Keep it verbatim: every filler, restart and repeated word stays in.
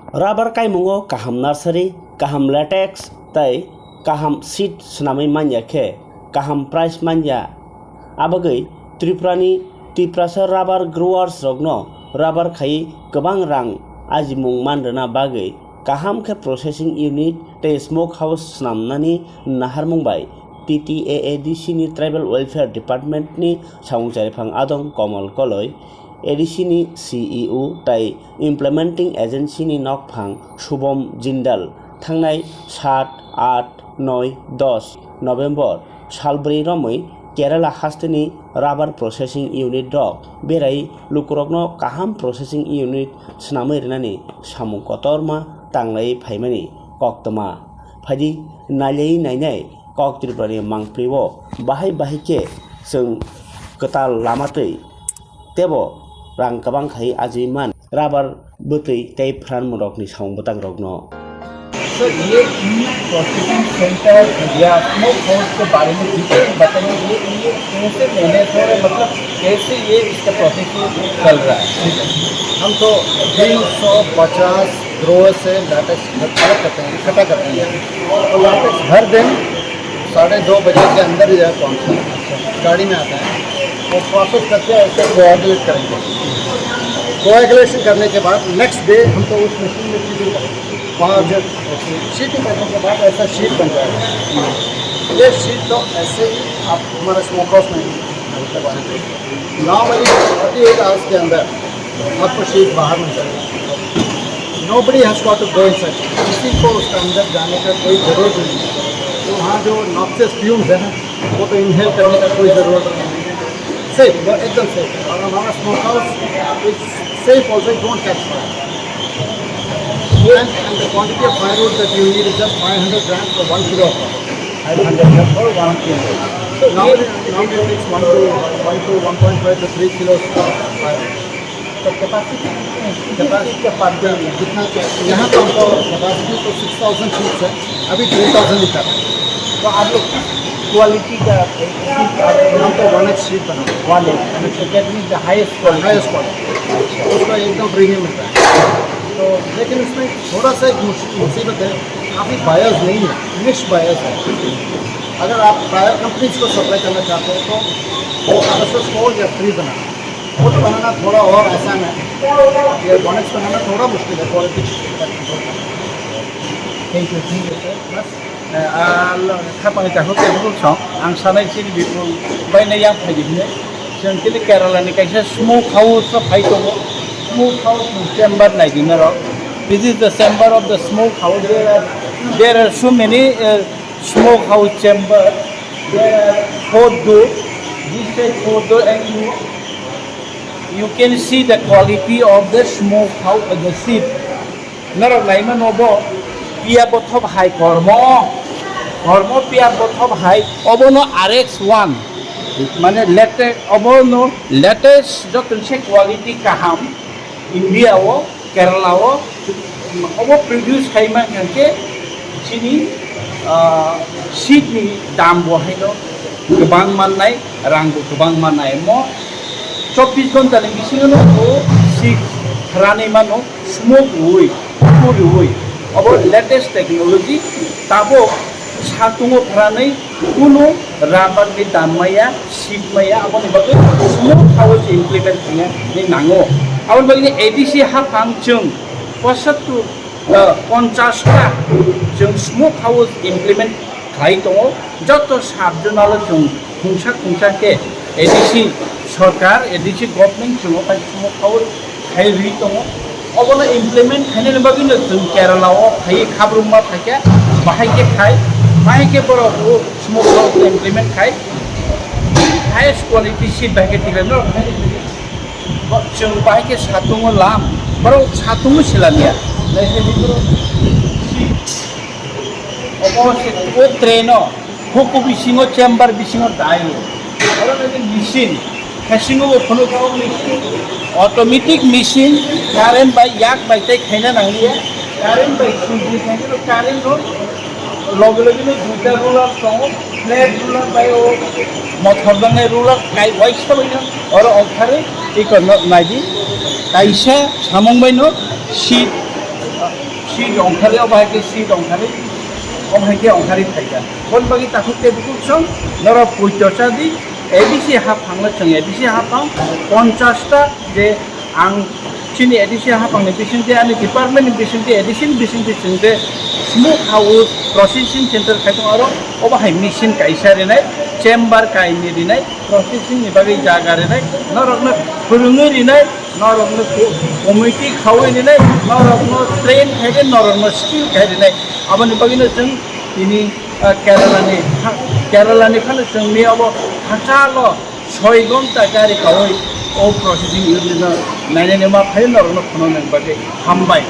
Rubber kaimungo kaham nursery, kaham latex tei kaham seed swnamwi manya khe kaham price manya. Abagwi Tripurani Tiprasa rubber growers rokno rubber khaiwi kwbang rang ajimung man rwna bagwi kaham khe processing unit tei smoke house swnamnani naharmung bai T T A A D C ni Tribal Welfare Department ni samung chariphang adong Komal Koloi, A D C ni C E O tei Implementing Agency ni nokphang Shubham Jindal thangnai sat, aat, noi, dos November salbrwi romwi Kerala hasteni rubber processing unit rok berai lukurokno kaham processing unit swnamwi rwnani samung kotorma tanglai phaimani koktwma. Phaidi nailai nainai kok Tripurani mangpli o bahai bahai khe chwng kwtal lama twi tebo rang kwbang khai ajui man rubber bwtwi tei phran rokni samung bwtang rokno. Sir, ये in processing centre या smoke house के बारे में डिटेल बताइए, ये ये कैसे मैनेज हो रहा है, मतलब कैसे ये इसका प्रोसेसिंग चल रहा है? हम तो तीन सौ पचास ग्रोअर से लाटेक्स कलेक्ट करते हैं, इकट्ठा करते हैं। और लाटेक्स हर दिन साढ़े दो बजे के अंदर ही है पहुँचता है, गाड़ी में आता है। वो प्रोसेस करके ऐसे कोआगुलेट करेंगे। कोआगुलेशन करने के बाद नेक्स्ट डे हम तो उस मशीन में फीडिंग करेंगे। वहाँ जब शीटिंग करने के बाद ऐसा शीट बन जाएगा। ये शीट तो ऐसे ही आप हमारे स्मोक हाउस में नॉर्मली थर्टी एट आवर्स के अंदर आपको शीट बाहर मिल जाएगा। Nobody has got to go inside। किसी को उसके अंदर जाने का कोई ज़रूरत नहीं है। तो वहाँ जो नॉक्सियस फ्यूम्स है ना, वो तो इनहेल करने का कोई ज़रूरत नहीं है। सेफ, वो एकदम सेफ है। और हमारा smoke house is safe also, don't catch fire. And, and the quantity of firewood that you need is just five hundred grams for one kilo of firewood. Five hundred grams for one kilo. So normally, normally it takes one to, one to one point five to three kilos of firewood. तो कैपेसिटी कितनी है? कैपेसिटी का पार्क कितना चाहिए? यहाँ तो हमको कैपेसिटी तो सिक्स थाउजेंड फीट है, अभी थ्री थाउजेंड ही कर रहे हैं। तो आप लोग किस क्वालिटी का? हम तो वन एक्स शीट बनाते हैं। One x, that means the highest quality। Highest quality. उसका एकदम प्रीमियम मिलता है। तो लेकिन उसमें थोड़ा सा एक मुस-, मुसीबत है, काफ़ी बायर्स नहीं है, निश बायर्स है। अगर आप बायर कंपनीज को सप्लाई करना चाहते हैं तो वो आपस में स्टोर या फ्री बनाना। खुद बनाना थोड़ा और आसान है, ये वन एक्स बनाना थोड़ा मुश्किल है, quality. Thank you, thank you, sir। बस। Khapang ni takhuk tei bukhuk song, ang sanai chini bipul bai na yang phai di hwnwi. Chwng tini Kerala ni kaisa smoke house o phai tongo. Smoke house ni chamber nai di norok. This is the chamber of the smoke house. There are, there are so many, uh, smoke house chamber. There are four door. This side four door and you, you can see the quality of the smoke house, uh, the sheet. Norok naimano bo piya bothop hai kormo, kormo piya bothop hai, obono R X one, mane latest, obono latest joto se quality kaham India o, Kerala o, obo produce khai man khe chini, ah, seed ni dam bo haino kwbang mannai, rang bo kwbang mannai. Mo chobbish ghonta ni bisingo no o seed rani mano. Smoke rwui, kufur rwui, obo latest technology. Tabuk satungo phranwi kunu rubber ni dam maya, seed maya, aboni bagwi smoke house implement khaina ni nango. Aboni bagwi A D C haphang chwng pochattor, ah, ponchash ta chwng smoke house implement khlai tongo. Joto sub zonal o chwng khungsa khungsa khe A D C sorkar, A D C government chwng o kaisa smoke house khai rwi tongo. Obono implement khainani bagwi no chwng Kerala o phaiwi khabrumma phaikha, bahai khe khai, bahai khe borok o smoke house implement khai, highest quality seed bahai khe tikhlai norok khai rwi. Bo chwng bahai khe satungo lam, borok satungo se lamya. Naikhe bini borok si-, omo se o train o huku bisingo chamber bisingo dai o. Oro naikhe machine, khasingo bo phunuk automatic machine, current bai yak bai tei khaina nangliya. Current bai sujui khaina current o loge loge no duita roller tongo, flat roller bai o mothor jangnai roller kai waisa bai no oro ongkhari iko no naidi. Kaisa samung bai no seat, Seat ongkhari, obo hai khe seat ongkhari, obo hai khe ongkhari phaikha. Boni bagwi takhuk tei bukhuk song norok poito cha di, A D C haphangno chwng A D C haphang ponchash ta je ang chini A D C haphangni bisingtwi ani department ni bisingtwi A D C ni bisingtwi chwng je smoke house processing center khai tongo aro obo hai machine kaisa rinai, chamber kainwi rinai, processing ni bagwi jaga rinai, norokno phwrwngwi rinai, norokno ko-, committee khaui rinai, norokno train khai rinai, norokno skill khai rinai. Aboni bagwino chwng tini, ah, Kerala ni ha-, Kerala ni phano chwng ni abo hachalo soi gonta gari kaui o processing unit no nainani ma phai norokno phano nang bagwi hambai.